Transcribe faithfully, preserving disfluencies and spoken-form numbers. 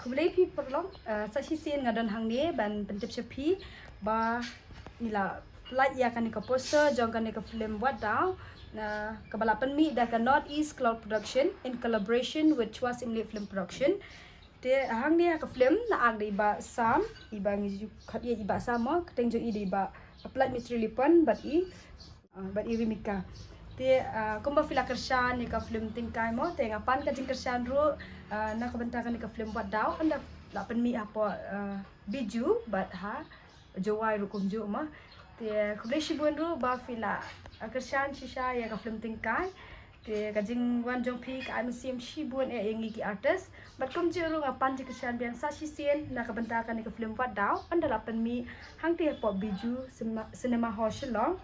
Khublei phi paralok, uh, sa shisien nga don hangne ban pyntip sha phi ba ngi la pynlait ïa kane ka poster jong kane ka film Wat Daw, uh, kaba la pynmih da ka North East Cloud Production in collaboration with Chwa Simle Film Production. Te hangne ha ka film la act da i Bah Sam, i ba ngi ju khot ïa i Bah Sam mo, kyrteng jong i da i Bah Applied Mitri Lipon bad i, uh, bad i Rimika. Te, uh, kumba phi la kyrshan ïa ka film Tyngkai mo, te nga pan ka jingkyrshan ruh, uh, na ka bynta kane ka film Wat Daw, ynda la pynmih hapoh, uh, Bijou bad ha Jowai ruh kumjuh mo. Te khublei shibun ruh ba phi la, uh, kyrshan shisha ïa ka film Tyngkai. Te ka jingwan jong phi ka ai mynsiem shibun eh ïa ngi ki artist. Bad kumjuh ruh nga pan jingkyrshan biang sa shisien na ka bynta kane ka film Wat Daw, ynda la pynmih hangtei hapoh Bijou Cinema, Cinema Hall Shillong.